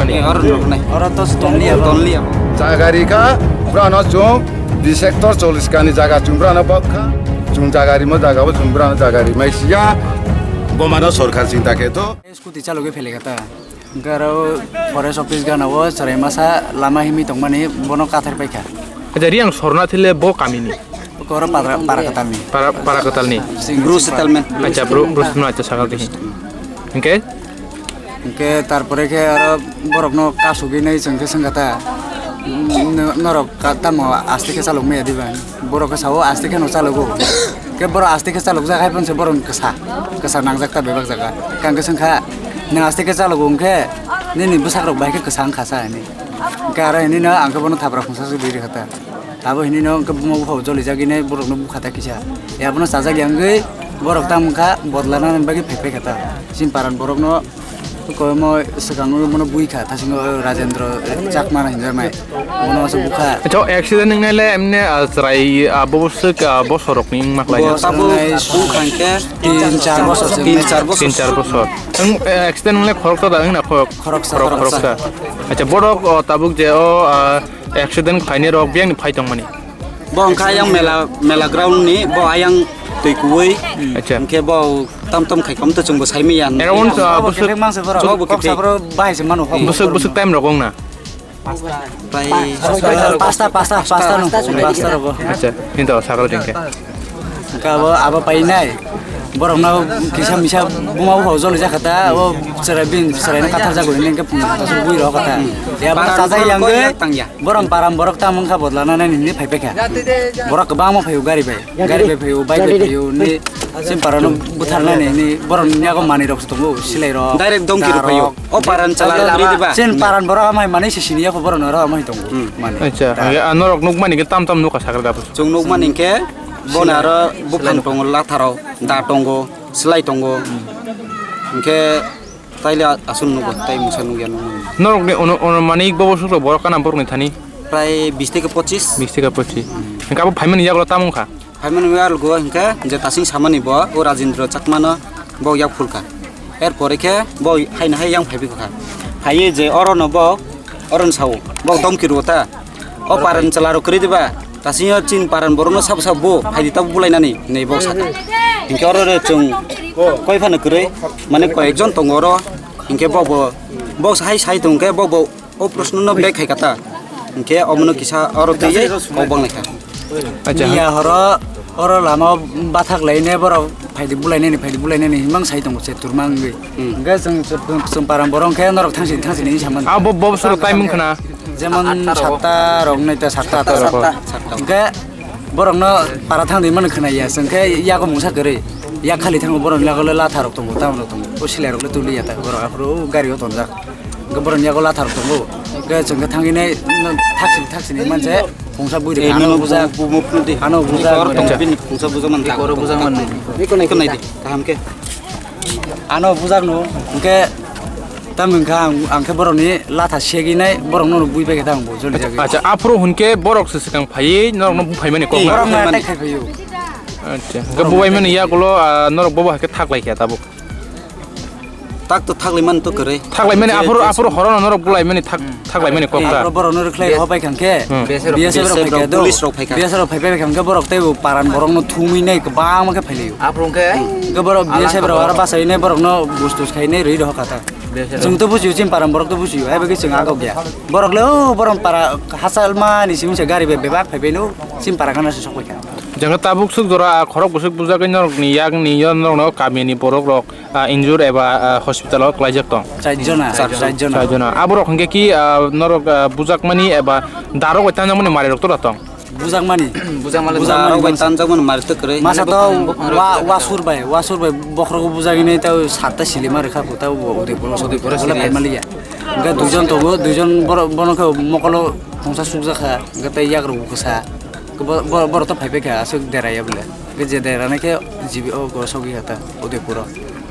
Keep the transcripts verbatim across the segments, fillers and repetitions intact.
Oro no nai. Oro to tonliya. Tonliya. Jaga rikha, brano chwng di sector cholish kani jaga chwng brano bokha. Chwng jaga rimo jaga bo chwng brano jaga rimai siya. Bomano sorkar chinta khe to. Scooty chalogwi phele kha ta. Garo forest office gana o chwrai masa lama himwi tongmani bono kathar paikha. Acha, Riang sorna thile bo kamini? Koro para, para katalni. Para, para katalni. Sing Bru settlement. Acha, Bru, Bru settlement, acha, sakal dihi. Hingke? Hingke tarpore khe aro borokno kasugwi nai chwng khe swngkha ta. N-, norok ka-, tamo aste khe chalok maya diba? Borok khe sao aste khe no chalogo. Khe borok aste khe chalok jak hai phano se borok kwsa, kwsa nangjak ta bebak jaga. Kang khe swngkha, nwng aste khe chalogo hwnkhe nini bwsarok bai khe kwsa wngkha sa hinwi. Hingke aro hinwi no ang khe bono thapra khungsa se bui rikha ta. Abo hinwi no hingke buma buphao jolijagwi nai borokno bukha ta kisa. Abono chajak ya wngwi borok tamo wngkha bodolana bagwi phai phai kha ta. Chini paran borokno koimo swkang o bono bui kha, thasingo Rajendra Chakma hinjaknai. Bono se bukha. Acha, accident wngnai le emne, ah, chwrai, ah, bo bwswk, ah, bosorokni wngma khlai. Bo tabuk wngkha hingke tin char bosor se. Tin char bosor. Tin char bosor. Wng, eh, accident wngle khoroksa da wngna khorok? Khoroksa, khorok-, khoroksa. Khoroksa. Acha, borok, oh, tabuk je, oh, ah, accident khlainai rok biyangni phai tongmani? Bo wngkha ayang mela, mela ground ni, bo ayang twi kuwi. Acha. Hingke bo tam tam khai kom to chwngbo sai maya. Around, ah, bwswk, bwswk, bwswk, bwswk, bwswk, bwswk, bwswk, bwswk, bwswk, bwswk, bwswk, bwswk, bwswk, bwswk time rok wngna? Prai pasta, pasta, pasta no, pasta rogo. Acha, hinto sakal jengke. Ka abo, abo painai. Borok no kisa misa buma bo joli jakha ta, o chwrai bin chwrai no kathar jagwi nengke phung ta bui rok kha ta. Ya ba sajak yang ge. Borok param borok ta mungkha bodla na nai ni phai phai kha. Borok kwbangma phaio gari bai. Gari bai phaio, bike bai phaio, ni sim parano butharnani, ni borok ni yago manwi rok se tongo, silai rok, direct domki rok phaio. O paran chala rok ri diba? Sin paran borok amai manwi se sini yako borok no ro amai tongo. Hmm. Mani. Acha, ya, norok nukmani ke tam tam nukha sakra da. Chwng nukmani ke bon aro buphang tongo, latharok da tongo, silai tongo. Hingke taile aswk nugo, tai musa nugya nukmani. Norok ni ono, ono mani bobo sukro borok kana borok ni thani? Prai bis theke pochis. Bis theke pochis. Hingke abo phaimani yagulo tamo wngkha? Phaimani wngwi arwgo hingke je tasing samani bo, o Rajendra Chakmano bo yak phulkha. Er pore khe bo haino hai yang phaibi kha. Phaiwi je orono bo, orono sao, bo domki rwo ta. O paran chwla rok kwrwi diba? Tasingyo chin paran borokno sabo sabo bo phaidi tabo bulainani hinwi bo sakha. Hingke oro re chwng koi phano kwrwi, mane koi ekjon tongo oro. Hingke bo bo, bo hai sai tongkhe bo bo O proshno no bek khai kata. Hingke omono kisa oro twi kok bang laikha. Acha. Miya horo oro lama bathak laine borok phaidi bulainani, phaidi bulainani himang sai tongo se turma wngwi. Hmm. Hingke chwng, chwng, chwng param borok hingke norok thangsi, thangsi ni saman. Ah, bo, bo soro time wngkhana. Jemon satta rok nai ta satta, satta, satta. Hingke borokno para thangdi mani khwnaya, chwng khe yago mungsa kwrwi. Yak khali thango borokni yago le latha rok tongo, tamon rok tongo. O silai rok le tuliya ta borok aphuru o gari o tonjak. Hingke borokni yago latha rok tongo. Hingke chwng khe thangwi nai, no, thaksi, thaksi ni manse, pungsa bui rikha, ano bujak, ano bujak, ano bujak man, bini pungsa bujak man. Iko nai, iko nai di, kaham khe. Ano bujak no, hingke, tam hingke ang, ang khe borokni latha segwi nai, borok no bui bai khe ta ang bo, joli jagwi. Acha, aphuru hingke borok se swkang phaiwi norok no buphaimani kok. Borok no attack khai phaiyo. Acha, hingke bubaimani yagulo, ah, norok bobo hai khe thaklai khe tabuk. Tak to thaklai man to kwrwi. Thaklai mani aphuru, aphuru horono norok bulai mani thak, thaklai mani kok ta. Aphuru borok no rwkhlai rok bai khangkhe. Hmm. B S F rok phai kha do. Police rok phai kha. B S F rok phai phai khangkhe borok tei bo paran borok no thumwi nai kwbangma khe phailaio. Aphuru khe. Hwnkhe borok B S F rok aro bachai nai borok no bus tus khai nai rwi rok kha ta. B S F rok. Chwng to bujiyo, chini paran borok to bujiyo, hai bagwi chwng agok ya. Borok le o borok para hachal mani simi se gari bai bebak phai bai no chini para gana se sok bai kha. Jang tabuk suk jora khorok bwswk bujagwi norok ni yak ni yo norok no kami ni borok rok. Ah, injure eba, ah, hospital o klaijak tong? Char jona, char jona. Char jona. Aborok hwnkhe ki, ah, norok, ah, bujakmani eba darok bai tanjakmani marirok tora tong? Bujakmani. Bujakmani. Darok bai tanjakmani mari to kwrwi. Masa to wa-, wasur bai, wasur bai bokhrogo bujagini ta satta silima rwkha kho ta bo Udaipur o. Udaipur o serious. Phaimaliya. Hwnkhe duijon tongo, duijon borok bono khe mokolo thongsa sukjakha, hwnkhe tei yakrok bo kwsa. Bo-, bo-, borok to phaibai kha aswk deraiya bwle. Hwnkhe je derainai khe G B o go sogwi kha ta Udaipur o.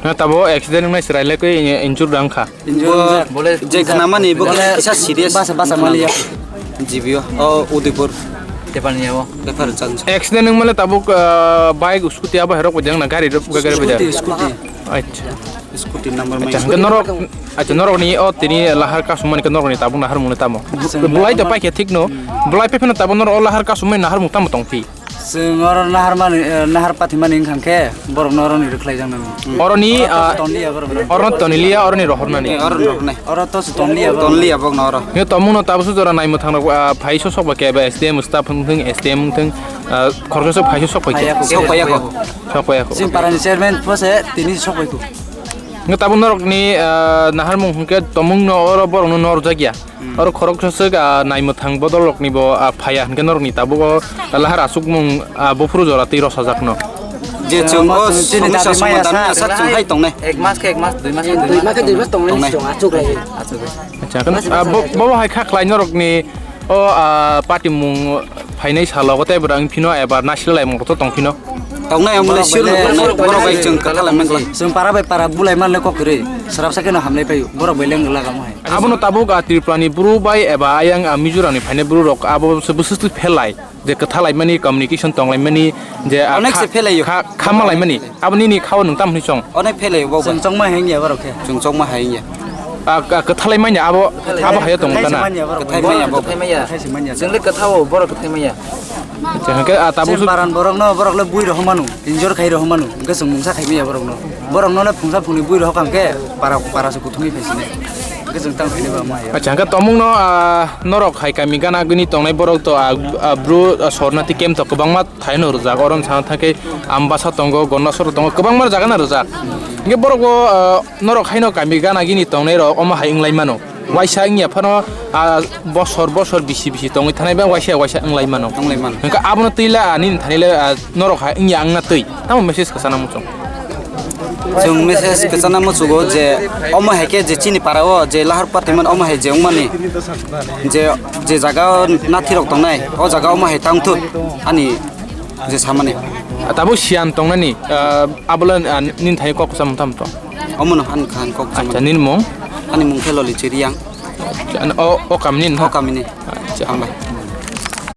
Na tabo accident wngnai chwrai le khe injure wng kha. Injure bo wng jak. Je khnamani bo kisa serious. Basa, basa maliya. G B o, o Udaipur. Tepalni o. Refer chang. Accident wng male tabuk, ah, bike, scooty abo herok bo jang na gari rok, gari bo jang. Scooty, scooty. Acha. Scooty number mai. Acha, hwnkhe norok, acha, norokni o tini lahar kasumani khe norokni tabuk naharmungni tamo? Chwng Bulai to naharmung paikhe thikno, bulai paiphano tabuk norok o lahar kasumani naharmung tamo tongphi? Chwng oro naharmani, eh, nahar pathimani wngkha khe borokno oroni rwkhlaijaknani. Oroni, ah, tonliya borok. Oro tonliya, oroni rohornani. Eh, oro rohornai. Oro to se tonliya borok. Tonliya bokno oro. Nge tomungno tabukso jora naimwthang rok, ah, phai so sok ba kebo S D M staff wngthung, S D M wngthung, ah, khoroksa sok phai so sok bai khe. Sok paiya kho. Sok paiya kho. Chwng parani chairman pho se tini sok bai kho. Nge tabuk norokni, ah, naharmung hwnkhe tomungno oro borokno norjak ya. Hmm. Oro khoroksa swk, ah, naimwthang bodol rokni bo, ah, phaiya hwnkhe norokni tabuk o lahar aswkmung, ah, buphuru jora twi rosajakno. Je chwng o chini somosya dabi maya somadhan sa. Sak chwng hai tongnai. Ek mas khe ek mas, dui mas khe dui mas. Dui mas khe dui mas tongnai. Tongnai. Chwng achuk lai. Achuk lai. Acha, kan, ah, bo, bo hai kha khlai norokni o, ah, party mung phainai salo tei bwrang phino ebar naisle lai mung to tong phino. Tongnai ang mole sure tongnai. Borok bai chwng kwtha lai mangla. Chwng para bai para bulai manle kok kwrwi. Srapsa khe no hamlai paio. Borok bai leng laga mo hai. Abono tabuk, ah, Tripura ni bru bai eba ayang, ah, Mizoram ni phainai bru rok abo se bwswk twi phelai. Je kwtha laimani, communication tong laimani, je, ah, onek kha-, se phelaio. Kha-, khama laimani. Abo nini khao nwng tam hwnwi chong? Onek phelaio bo bai. Chwng chongma hai wngya borok khe. Chwng chongma hai wngya. Ah, ah, kwtha laimani abo, abo hayo tong kana? Kwthai manya borok. Kwthai manya bo. Kwthai se manya. Chwng le kwthao borok kwthai manya. Acha, hwnkhe, ah, tabuk chwng su- paran borokno, borok le bui rohormanu, injor khai rohormanu, hwnkhe chwng mungsa khai manya borokno. Borokno le phungsa phungni bui rohor kha hwnkhe para, para se kuthumwi phai sini. Hwnkhe chwng tang khaini ba ma ya. Acha, hwnkhe tomungno, ah, norok hai kami gana gini tongnai borok to, ah, ah, bru, ah, sorna ti kem to kwbangma thaino rwjak. Oro wng sana thangkhe Ambasa tongo, Gondasoro tongo, kwbangma jaga no rwjak. Hwnkhe borok bo, ah, norok haino kami gana gini tongnai rok omo hai wng lai mano. Waisa wngya phano, ah, bosor bosor bisi bisi tongwi thanai ba waisa waisa wng lai mano. Wng lai mano. Hwnkhe abono twi la, ah, nini thani le, ah, norok hai wngya wngna twi. Tamo message kwchana muchung? Chwng message kwchana muchugo je omo hai khe je chini para o je lahar patimani omo hai je wngmani je, je jaga o nathi rok tongnai o jaga omo hai tangthuk ani je samani. Ah, tabuk siyan tongnani, ah, abola, ah, nini thani kok kwcham tamo to? Omono han khan kok kwcham. Acha, nini mung? Ani mung khe Loli Chiriang. Acha, o, o kamini no? O kamini. Acha. Hambai.